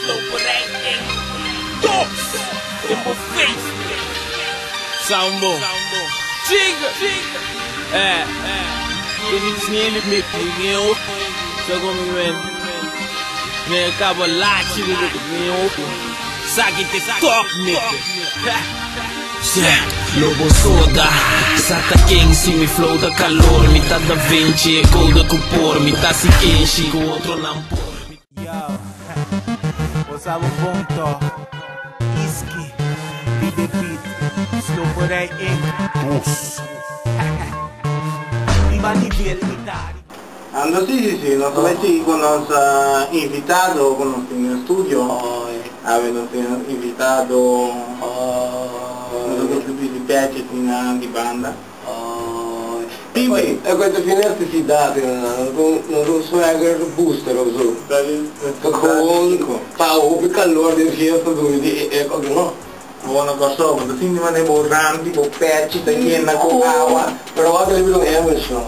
Sloperij Inc. Tops! Den bo face! Sambo! Chica! Eh! Top nigga! Lo bo soda, sa ta ken si mi flow ta calor. Mi ta Da Vinci, e code cu por. Mi ta si kenshi cu otronan por. Yo, what's up punto? Iski, Bide Beat, Sloperij Inc. Dos. Riba nivel mi ta. Ando si, nos ta bay sigui cu nos invitado cu nos tin den studio. Awe nos tin nos invitado, nos ta bisti pechi asina di banda. Pimpi! E cu ta fin necesidad, nos un swagger booster of zo. Gewoon pa hopi calor den fiesta dumi di e airco no. Bo na Kòrsou, bo ta sinti manera bo rand di bo pechi ta yena ku awa. Pero wak riba un emotion.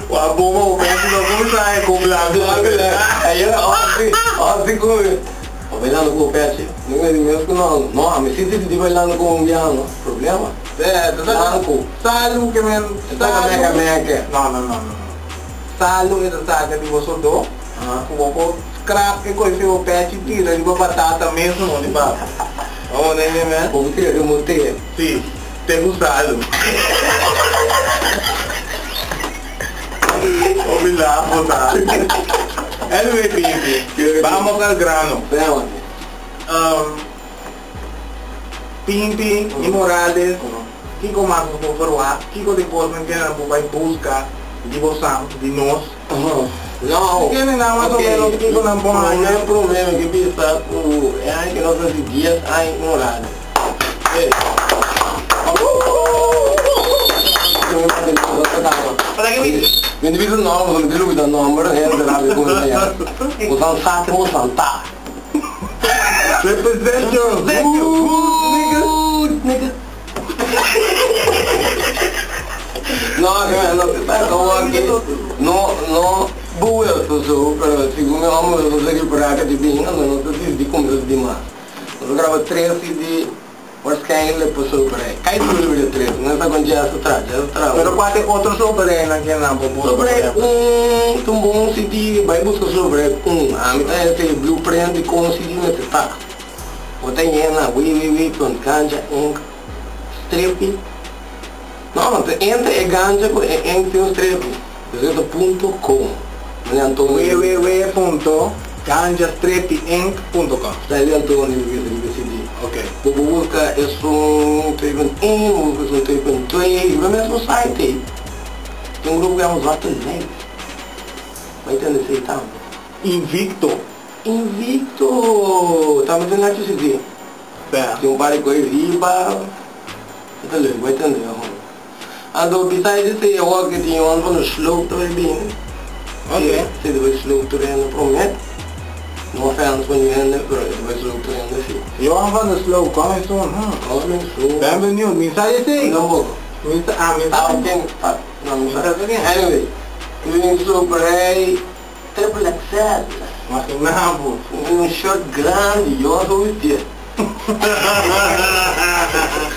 Wa bomba bo pechi no kuminsá e ku blanku. Ayer osi, osi ku mi bailando ku bo pechi. Mi di mes ku no, no, ami si disidí bailando colombiano, problema. Blanku. Salu ke men. Ta meke meke. No, no, no, no. Salu e ta saka di bo sodó. Ku bo por skrap e kos di bo pechi tira riba batata mes no di papa. Oh, ne ne men. Bo tira di mo te. Si, te ku salu. Hopi lafo ta. Anyway, Pimpi, vamos al grano. Pimpi y Morales, kiko mas nos por verwacht? Kiko di cosnan cu nan por bay busca di bosan, di nos? No. Kende nan mas o menos kiko nan por haña? Prome prome mi ke bisa ku e aña ke nos hasi 10 aña ku Morales. Ey. Mi ta bisa nomber, mi ta lubida nomber hende rabia ku mi ta. Bosan sa ke bosan ta. Represent your hood, nigga. Nigga. No, que no, no, no, boel zo, pero segun mi homber no sa repará di bin, no, no ta di kuminsá di mas. Nos a graba tres CD, waarschijnlijk pa Sloperij. Kijk hoe we de tres, no ta con Jazz atrás, Jazz atrás. Pero cuál es otro Sloperij nan ke nan por busca? Sloperij un bon CD, bay busca Sloperij un. Ami ta ese blueprint di con CD mester ta. Bo ta yena www.ganja inc strepi. No, te entre e ganja cu e inc tin un strepi. Dus e ta .com. Meneer Antonio. www.ganjastrepyinc.com. Style Antonio riba CD. Ok. Bo busca esun 3.1, bo busca esun 3.2, riba mesmo site ei. Tin un grupo cu yama Zwarte Lijst. Bay tende esey tambe. Invicto. Invicto! Tambe tin nacho CD. Tin un par di coy riba. E ta leuk, bay tende ahor. Anto besides esey awor cu tin Johan van der Sloot ta bay bini. Ok. Si, ta bay sloop tur hende promet. No offense pa niun hende, pero e ta bay sloop tur hende si. Johan van der Sloot, coming soon. Coming soon. Ben benieuwd. Mi sa esey. Tampoco. Mi sa, ah, mi sa. Ah, ken, ah, no, mi sa. Mi sa ken. Anyway, tin Sloperij Triple XL. Imagina bo. Un shirt grandi, yo so bistié.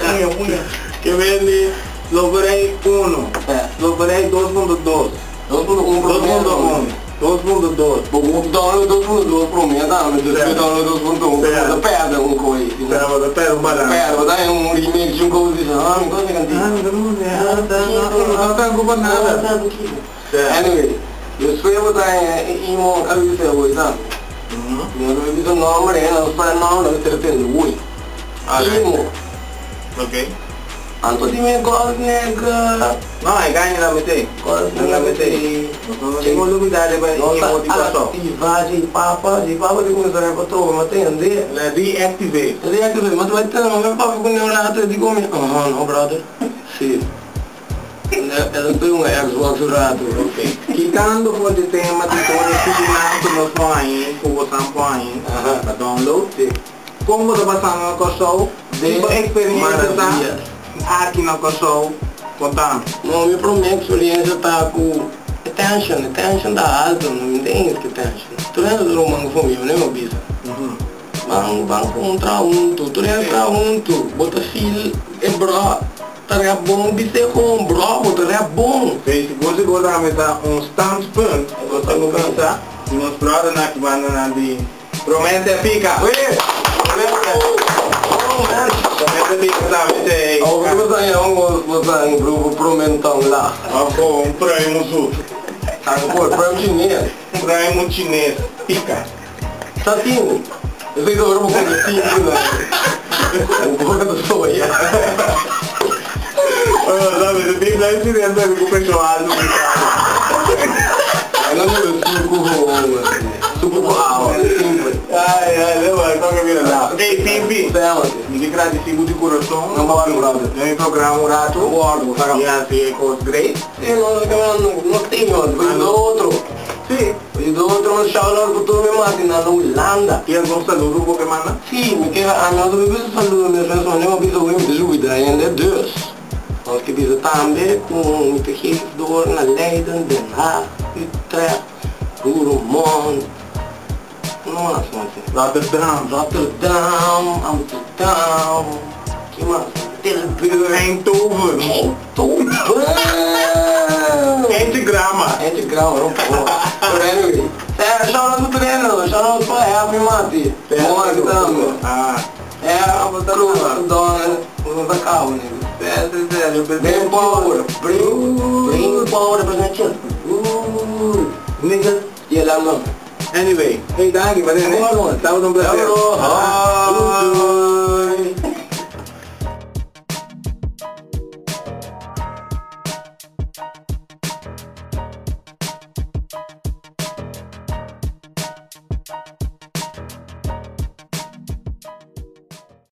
Muya, muya. Ke bende Sloperij 1. Sloperij 2.2. 2.1 2.1. 2.2. Bo download 2.2 promé tambe, despues download 2.1. Bo ta perde un coi. Pero bo ta perde un balans. Perde, bo ta haña un remix di un cos di ah, mi cosa cantica. Ah, no, no ocupa nada. Anyway, despues bo ta haña e imo a bisa awor tambe. Mi no ta bisa nomber, e no sa nomber, no ta tende ui. Imo. Ok. Anto di mi God nigga. No, e gaña la mete. God La mete. No tengo olvidar de No imo di ta pasó. activa J Papa, J Papa di cuminsa rap atrobe, ma tende. La reactivate. Reactivate, ma tu bay tende, ma mi papia cu un rato e di cu mi, aha, no brother. Si. El a bay un Xbox un rato. Ok. Quitando for di tema di tur e CDnan cu nos por haña, cu bosan por haña, pa download. Si. Con bo ta pasando na Kòrsou? De Bo experiencia ta maravillas. aki na Kòrsou? Contame. No, mi prome experiencia ta cu. tension, e tension ta alto, no mi ta eens ku e tension. Tur hende ta ruman ku famia, mi no bisa. Ban ban kon traha huntu, tur hende traha huntu, bo ta feel e bro ta rap bon, bis'é kon bro bo ta rap bon. Hey, sigur sigur tambe ta un standpunt Bo ta ku bisa di nos brothernan aki bandanan di Promete Pica. Wee! Promete! Oh man! Promete Pica tambe ta ei. Awor ku bo ta haña un bo ta haña un grupo promentòn la. Of un pruimo su. Tanto por pruim chines. Un pruimo chines pica. Sa tin. Esei ta ora bo come sinti na bo boca ta soya. Oye, sabi, si tin dai chines bebe cu pecho alto mi sabi. Ai nan bebe sucu gewoon, sucu cu awa, simpel. Ai, ai, leu, ai toca bira la. Ey, Pimpi, mi ke gradisi bo di curason. No worry, brother. Den mi programa un rato. No worry, bo sa. Y haci e cos great. Si, nos a keda no tin, nos a otro. Si. Mi do otro un shout out ku tur mi matinal na Hulanda. Tin algun saludo ku bo ke manda? Si, mi ke a nos a bisa saludo mi esnan sone mi a bisa hui mi ta yubida hende dus nos ke bisa tambe ku mi ta geef door na Leiden, Den Haag, Utrecht, Roermond, no mas mas. Rotterdam. Rotterdam, Amsterdam, ke mas? Tilburg. Eindhoven. Eindhoven! Eindgrama. Eindgrama, no por. Pero anyway, shout out to Treno, shout out pa Happy Mati. Bon aki tambe. Ah. Eh, bo ta ruba, don, bo ta cabo nigga. Serio, serio, Brain power, brain, brain power represent chill. Nigga. Yeah, la no. Anyway, hey, danki, pa tene. Tabata un placer. Ah.